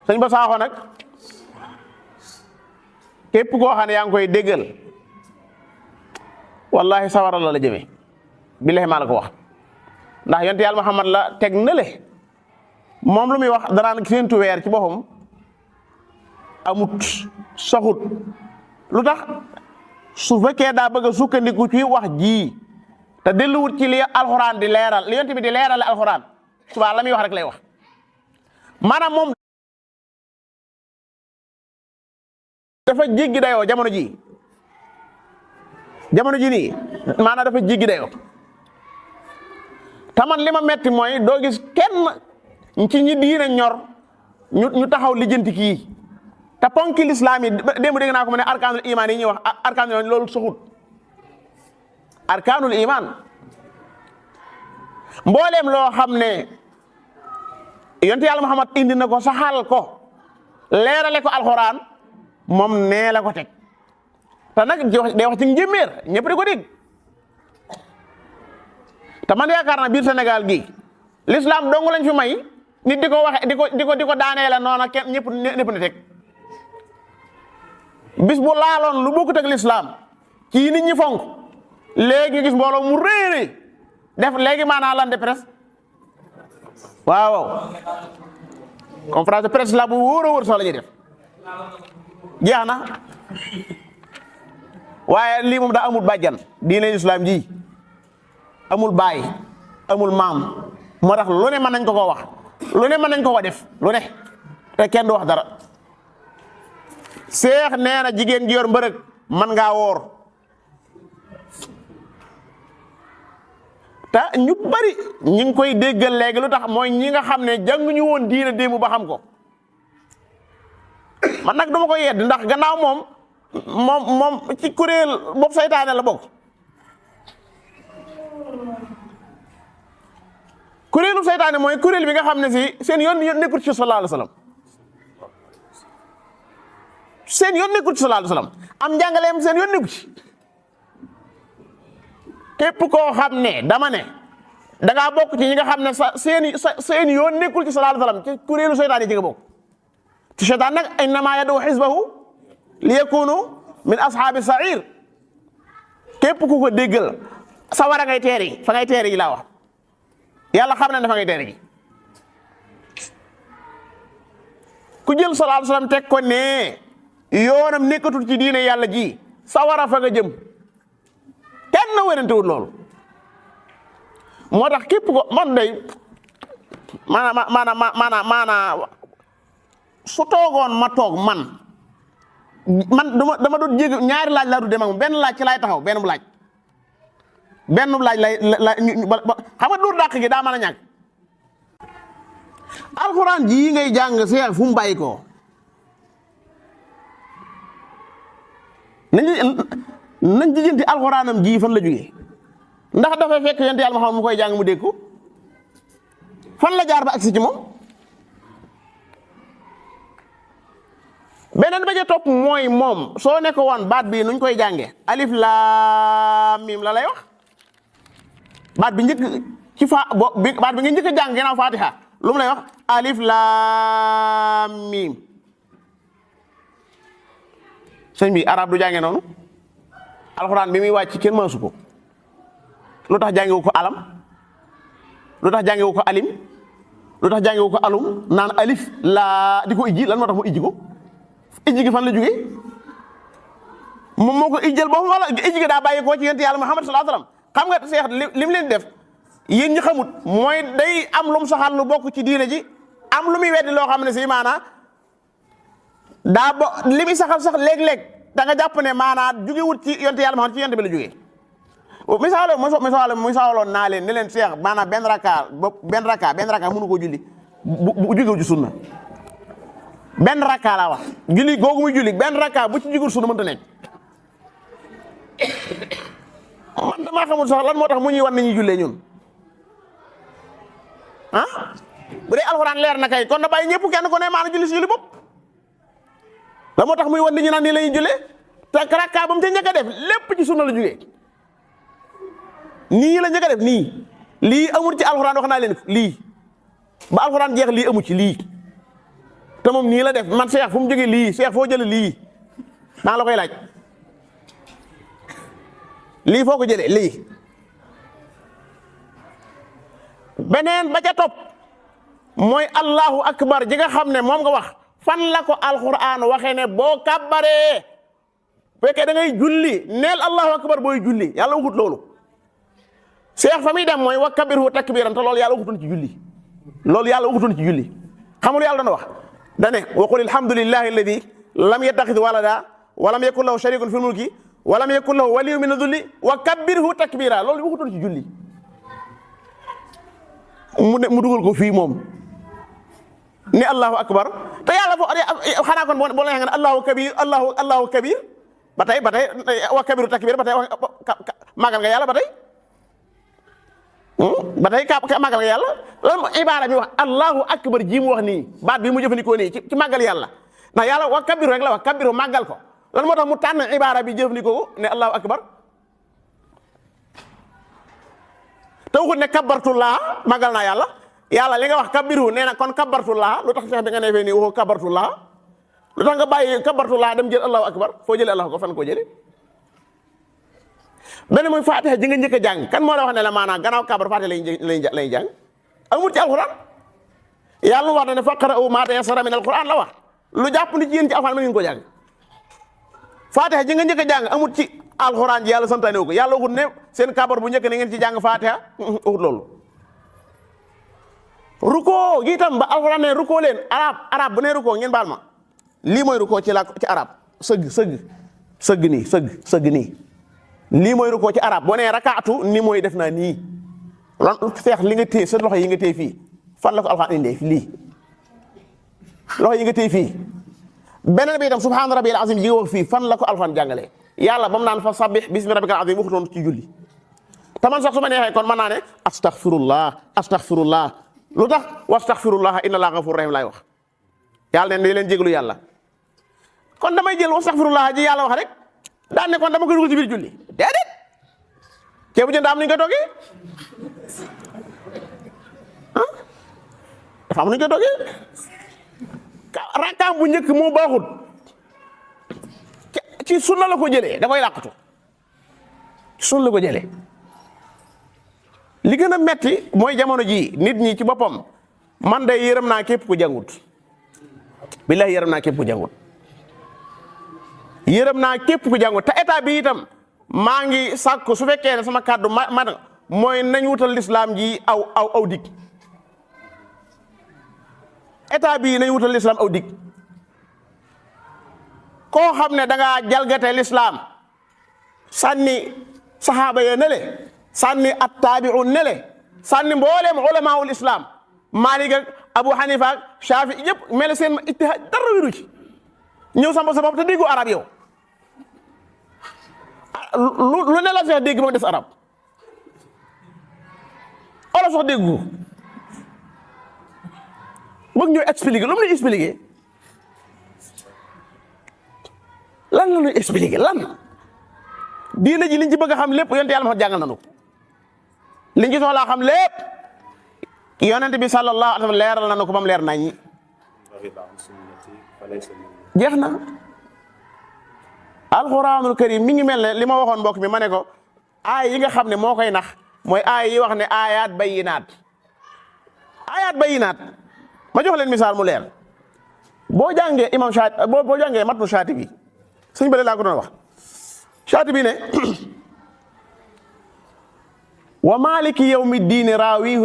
sëñ ba Sakho nag képp koo xam ne yaa ngi koy déggal wallahi sawara la jëmee billahi maa la ko wax ndax yonent yàlla Muhammad la teg na le moom lu muy wax danaan séentu weer ci boppam amut saxut lu tax su fekkee daa bëgg a sukkandiku ci wax ji te delluwut ci li alxuraan di leeral li yonent bi di leerale alxuraan suba la muy wax rek lay wax maanaam moom dafa jéggi dayoo jamono ji nii maanaam dafa jéggi dayoo te man li ma metti mooy doo gis kenn ci ñi diina ñor ñu taxaw lijjanti kii te ponki lislaam yi démb dégg naa ko mu ne arkaanul iman yi ñuy wax arkaanul loolu soxut arkaanul iman mbooleem loo xam ne yonent yàlla Muhammad indi na ko saxal ko leerale ko alxuraan moom nee la ko teg te nag day wax ci njéeméer ñëpp di ko dégg te man yaakaar na biir Sénégal gi l'islam dong lañ fi may nit di ko waxe di ko daanee la noona kenn ñëpp ni teg bis bu laaloon lu bokkut ak l'islam ci nit ñi fonk léegi gis mbooloo mu réeré def léegi maanaam lan de presse waaw conférence de presse la bu wóor a wóor sax la ñuy def jeex na waaye lii moom daa amul bàjjan diine islam ji amul baay amul maam moo tax lu ne mën nañ ko ko wax lu ne mën nañ ko ko def lu ne te kenn du wax dara seex nee na jigéen ji yor mbërëg man ngaa woor te ñu bari ñi ngi koy déggal léegi lu tax mooy ñi nga xam ne jànguñu woon diine démb ba xam ko man nag duma ko yedd ndax gannaaw moom ci kuréel bopp saytaane la bokk kuréelu saytaane mooy kuréel bi nga xam ne si seen yoon nekkul ci sallallahu alayhi wasallam seen yoon nekkul ci sallallahu alayhi wasallam am njàngaleem seen yoon nekku ci képp koo xam ne dama ne da ngaa bokk ci ñi nga xam ne seen yoon nekkul ci sallallahu alayhi wasallam ci kuréelu saytaane ci nga bokk ci seytaan nag innama yad'u hizbahu li yakunu min ashaabi sa'ir képp ku ko déggal sawara ngay teeri fa ngay teeri yi laa wax yàlla xam ne dafa ngay teeri gi ku jël sallallahu alayhi wasallam teg ko ne yoonam nekkatul ci diine yàlla ji sawara fa nga jëm kenn wérantewul loolu moo tax képp ko man day maanaam su toogoon ma toog man dama doon jéggi ñaari laaj laa du dem ak benn laaj ci laay taxaw benn laaj la xam nga dóor dàq gi daa mën a ñàkk alxuraan ji ngay jàng seex fu mu bàyyi ko nañ jëjanti alxuraanam ji fan la jógee ndax dafay fekk yonent yàlla Muhammad mu koy jàng mu dégg ko fan la jaar ba agsi ci moom beneen ba ca topp mooy moom soo ne ko woon baat bi nuñ koy jànge alif laam miim la lay wax baat bi njëkk ci baat bi nga njëkk a jàng ginnaaw Fatiha lu mu lay wax alif laam miim sëñ bi arab du jànge noonu alxuraan bi muy wàcc kenn mësu ko lu tax jàngewu ko alam lu tax jàngewu ko alim lu tax jàngewu ko alum naan alif laa di ko ijji lan moo tax mu ijji ko ijji gi fan la jógee moom moo ko ijjal boppam wala ijji gi daa bàyyi ko ci yonent yàlla Muhammad sallallahu alayhi wasallam xam nga seex lim leen def yéen ñi xamut mooy day am lu mu saxal lu bokk ci diine ji am lu muy weddi loo xam ne si maanaa daa li muy saxal sax léeg-léeg da nga jàpp ne maanaa jógewut ci yonent yàlla Muhammad ci yonent bi la jógee misaaloon naa leen ne leen seex maanaam benn raka mënu koo julli bu jógewu ci sunna benn rakka laa wax julli googu muy julli benn rakka bu ci jugul sunna mënta nekk man damaa xamul sax lan moo tax mu ñuy wan nañuy jullee ñun bu dee alxuraan leer na kay kon na bàyyi ñëpp kenn ko ne maana julli si julli bopp la moo tax muy wan nit ñi naan nii la ñuy jullee te rakka ba mu ca njëkk a def lépp ci sunna la jugee nii la njëkk a def nii lii amul ci alxuraan wax naa leen ko lii ba alxuraan jeex lii amu ci lii te moom nii la def man cheikh fu mu jógee lii cheikh foo jëlee lii maa la koy laaj lii foo ko jëlee lii beneen ba ca topp mooy allahu akbar ji nga xam ne moom nga wax fan la ko alquran waxee ne boo kàbbaree fekkee da ngay julli neel allahu akbar booy julli yàlla waxut loolu cheikh fa muy dem mooy wa kabirhu takbiran te loolu yàlla waxutoon ci julli loolu yàlla waxutoon ci julli xamul yàlla dana wax dane wa qul alhamdulillahi alladi lam yattaxid walada wa lam yakun lahu sharikun fil mulki wa lam yakun lahu waliyyun min adulli wa kabbirhu takbira loolu waxutoon ci julli mu dugal ko fii moom ni allahu akbar te yàlla fo xanaa kon boo la nga ne allahu kabir ba tey wa kabiru takbir ba tey màggal nga yàlla ba tey màggal nga yàlla loolu ibaara mi wax allahu akbar ji mu wax nii baat bi mu jëfandikoo nii ci màggal yàlla ndax yàlla wa kabiru rek la wax kabiru màggal ko lan moo tax mu tànn ibaara bi jëfandikoo ne allahu akbar te waxut ne kabartullah màggal naa yàlla yàlla li nga wax kabiru nee na kon kabartullah lu tax fex bi nga ne fee nii waxoo kabartullah lu tax nga bàyyi kabartullah dem jël allahu akbar foo jëlee allahu ko fan koo jëlee benn mooy fatiha ji nga njëkk a jàng kan moo la wax ne la maanaam gannaaw kabar fatiha lay jàng amul ci alquran yàlla wax na ne faqra'u maa tayassara min alquran la wax lu jàpp ni ci yéen ci alquran ma ngeen ko jàng fatiha ji nga njëkk a jàng amul ci alquran ji yàlla santaane ko yàlla waxut ne seen kabar bu njëkk ne ngeen ci jàng fatiha waxut loolu ruko gi itam ba alquran ne ruko leen arab bu ne ruko ngeen baal ma lii mooy ruko ci arab sëgg nii lii mooy rukkoo ci arab boo nee rakaatu ni mooy def naa nii lan feex li nga téye sa loxo yi nga téye fii fan la ko alxuraan indee lii loxo yi nga téye fii beneen bi itam subhaana rabbiyal azim ji nga wax fii fan la ko alxuraan jàngalee yàlla ba mu naan fa sabbih bismi rabbikal azim waxutoon ci julli te man sax su ma neexee kon mën naa ne astaghfirullah lu tax wastaghfirullah inna allaha ghafurur rahim laay wax yàlla ne leen jéglu yàlla kon damay jël wastaghfirullah ji yàlla wax rek daan ne kon dama koy dugal ci biir julli déedéet ceebu jën daa am nu ñu koy toggee dafa am nu ñu koy toggee rakkaam bu njëkk moo baaxut ci sunna la ko jëlee da koy làqatu sunna la ko jëlee li gën a metti mooy jamono ji nit ñi ci boppam man day yërëm naa képp ku jàngut billahi yërëm naa képp ku jàngut yërëm naa képp ku jàngu te état bi itam maa ngi sàkku su fekkee ne sama kàddu ma mooy nañ wutal lislaam ji aw dig état bi nañ wutal lislaam aw dig koo xam ne da ngaa jalgate lislaam sànni saxaaba ya nele sànni attaabi'un nele sànni mbooleem ulamaul islam Maalik ak Abu Hanifa ak Shaafi yëpp mel seen ijtihaad dara wiru ci ñëw sama sa bopp te déggu arab yow lu ne la fex dégg ba des arab olof sax déggu bëgg ñoo expliquer lu mu ñuy expliquer lan la ñuy expliquer lan diina ji liñ ci bëgg a xam lépp yonent yàlla ma jàngal nañu ko liñ ci soxlaa xam lépp yonent bi sallallahu alayhi wa sallam leeral nañu ko ba mu leer naññi jeex na alxuraanul karim mi ngi mel ne li ma waxoon mbokk mi ma ne ko aay yi nga xam ne moo koy nax mooy aay yi wax ne aayaat bayinaat ma jox leen misaal mu leer boo jàngee imam Shaati boo jàngee matnu Shaati bi suñ bële laa ko doon wax Shaati bi ne wa maliki yawmi diini raawi